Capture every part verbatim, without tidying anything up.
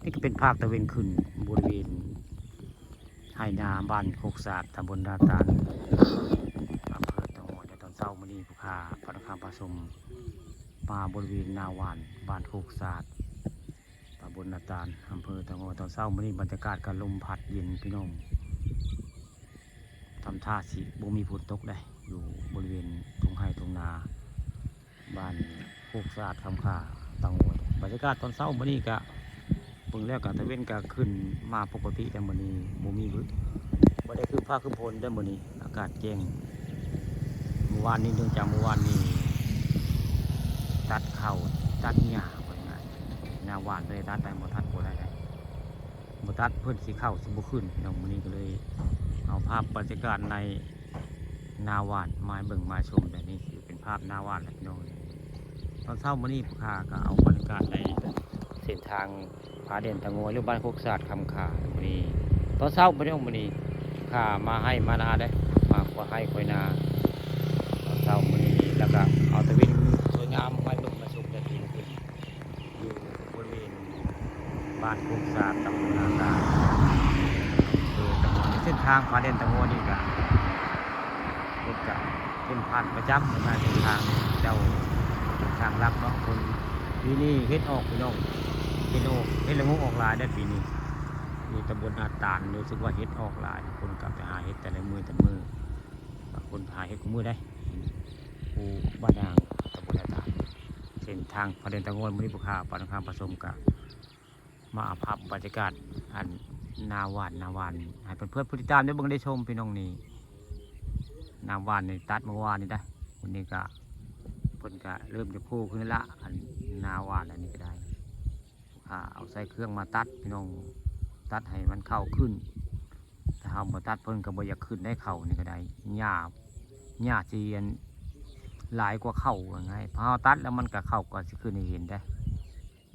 นี่ก็เป็นภาพตะเวนขึ้นบริเวณไฮ่นาบ้านโคกสาด ตำบลนาตาล อำเภอเต่างอย ในตอนเช้ามื้อนี้ ผู้ข้าปาดคำผสมมาบริเวณนาหว่านบ้านโคกสาด ตำบลนาตาล อำเภอเต่างอย ตอนเช้ามื้อนี้ บรรยากาศก็ลมพัดเย็นพี่น้อง ทำท่าสิบ่มีฝนตกได้ อยู่บริเวณทุ่งไฮ่ทุ่งนา บ้านโคกสะอาดคำค่า เต่างอย บรรยากาศตอนเช้ามื้อนี้ก็เบิ่งแล้วก็ตะเวนก็ขึ้นมาปกติ แต่มื้อนี้บ่มีหึบ่ได้ครึ้มฟ้าครึ้มฝนได้มื้อนี้ อากาศแจ้ง เมื่อวานนี้ เนื่องจากเมื่อวานนี้ ตัดข้าวตัดหญ้าว่าง่าย นาหว่านเลยตัดได้ บ่ตัดบ่ได้ บ่ตัดเพิ่นสิเข้าสิบ่ขึ้นพี่น้อง มื้อนี้ก็เลยเอาภาพบรรยากาศในนาหว่านมาให้เบิ่งมาชม แต่นี่คือเป็นภาพนาหว่านแหละพี่น้อง ตอนเช้ามื้อนี้ผู้ข้าก็เอาบรรยากาศในเส้นทางผาแดนเต่างอย หรือบ้านโคกสะอาดคำค่า มื้อนี้ ตอนเช้าพี่น้อง มื้อนี้ข้ามาไฮ่มานาเด้ มาควยไฮ่ควยนา ตอนเช้ามื้อนี้ แล้วก็เอาตะเวนสวยงามมาให้เบิ่งมาชม แต่ที่นี่คือ อยู่บริเวณบ้านโคกสะอาด ตำบลนาตาล อำเภอเต่างอย เส้นทางผาแดนเต่างอยนี่ก็ เฮ็ดก็เป็นผ่านประจำนะ เส้นทางเจ้า เส้นทางหลักเนาะ คนที่นี่เฮ็ดออกพี่น้อง เฮ็ดออก เฮ็ดละโงกออกหลายได้ปีนี้ อยู่ตำบลนาตาล รู้สึกว่าเฮ็ดออกหลาย คนก็ไปหาเฮ็ดแต่ละมื้อแต่ละมื้อ คนหาเฮ็ดคู่มื้อได้ ผู้บ้านนาง ตำบลนาตาล เส้นทางผาแดนเต่างอย มื้อนี้ผู้ข้าปาดคำผสมก็มาเอาภาพบรรยากาศ อันนาหว่าน นาหว่าน ให้เพื่อนๆผู้ติดตามได้เบิ่งได้ชมพี่น้องนี่ นาหว่านนี่ตัดเมื่อวานนี่ได้ วันนี้ก็เพิ่นก็เริ่มจะโผล่ขึ้นแล้วละ อันนาหว่านอันนี้ก็ได้ อ่า เอาใส่เครื่องมาตัดพี่น้อง ตัดให้มันเข้าขึ้น ถ้าเฮาบ่ตัดเพิ่นก็บ่อยากขึ้นได้ เข้านี่ก็ได้ หญ้า หญ้าสิอันหลายกว่าเข้าว่าง่าย พอเฮาตัดแล้วมันก็เข้าก็สิขึ้นให้เห็นได้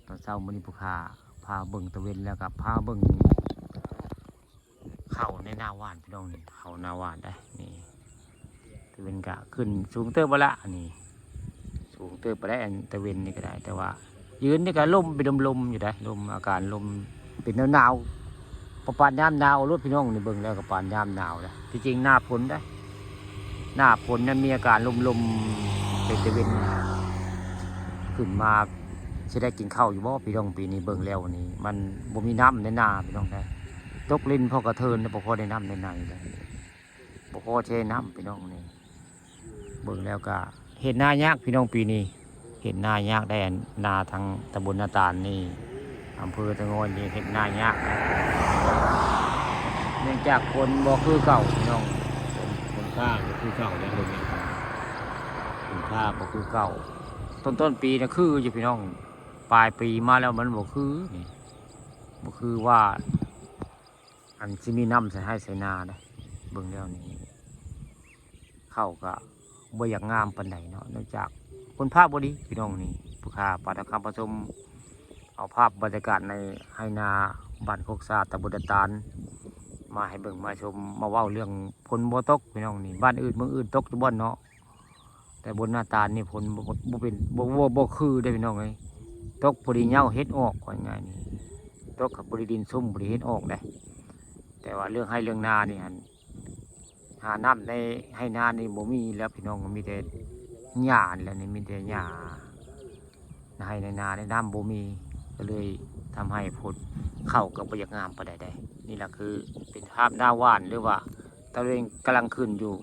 ตอนเช้ามื้อนี้ผู้ข้าพาเบิ่งตะเวน แล้วก็พาเบิ่งเข้าในนาหว่านพี่น้องนี่ เข้านาหว่านได้นี่ ตะเวนก็ขึ้นสูงเติบไปละนี่ สูงเติบไปได้ อันตะเวนนี่ก็ได้ แต่ว่ายืนนี่ก็ลมเป็นลมๆอยู่ได้ ลม อาการลมเป็นหนาวๆ พอปานยามหนาวรถพี่น้องนี่เบิ่งแล้วก็ปานยามหนาวนะ ที่จริงหน้าฝนได้ หน้าฝนนั้นมีอาการลมๆ เป็นตะเวนขึ้นมา สิได้กินข้าวอยู่บ่พี่น้อง ปีนี้เบิ่งแล้วนี่ มันบ่มีน้ำในนาพี่น้องได้ ตกลินพอกระเทินนะ บ่พอได้น้ำในนาได้ บ่พอใช้น้ำพี่น้องนี่ เบิ่งแล้วก็เฮ็ดนายากพี่น้องปีนี้ เฮ็ดนายากได้ อันนาทางตำบลนาตาลนี่ อำเภอเต่างอยนี่เฮ็ดนายากนะ เนื่องจากฝนบ่คือเก่าพี่น้อง ฝน ฝนฟ้าบ่คือเก่าแล้วเดี๋ยวนี้ ฝนฟ้าบ่คือเก่า ต้นต้นปีนะคืออยู่พี่น้อง ปลายปีมาแล้วมันบ่คือนี่ บ่คือว่า อันสิมีน้ำใส่ไฮ่ใส่นาได้ เบิ่งแล้วนี่ เข้าก็บ่อยากงามปานใดเนาะ เนื่องจากฝนฟ้าบ่ดีพี่น้องนี่ ผู้ข้าปาดคำผสม เอาภาพบรรยากาศในไฮ่นาบ้านโคกสะอาด ตำบลนาตาล มาให้เบิ่งมาชม มาเว้าเรื่องฝนบ่ตกพี่น้องนี่ บ้านอื่นเมืองอื่นตกอยู่บ่อนเนาะ แต่บนนาตาลนี่ฝนบ่ บ่เป็น บ่ บ่ บ่คือเด้พี่น้องเอ้ย ตกพอดีเหย้าเห็ดออก ว่าง่ายๆนี่ ตกกับพอดีดินซุ่มพอดีเห็ดออกเด้ แต่ว่าเรื่องไฮ่เรื่องนานี่หั่น หาน้ำในไฮ่นานี่บ่มีแล้วพี่น้อง มีแต่หญ้านี่แหละนี่ มีแต่หญ้า ในไฮ่ในนาในน้ำบ่มี ก็เลยทำให้ฝนเข้าก็บ่อยากงามปานใดได้ นี่ล่ะคือเป็นภาพนาหว่าน หรือว่าตะเวนกำลังขึ้นอยู่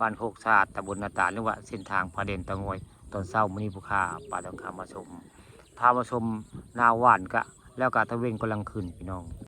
บ้านโคกสะอาด ตำบลนาตาล หรือว่าเส้นทางผาแดนเต่างอย ตอนเช้ามื้อนี้ผู้ข้าปาดคำผสม พามาชมนาหว่านกะ แล้วก็ตะเวนกำลังขึ้นพี่น้อง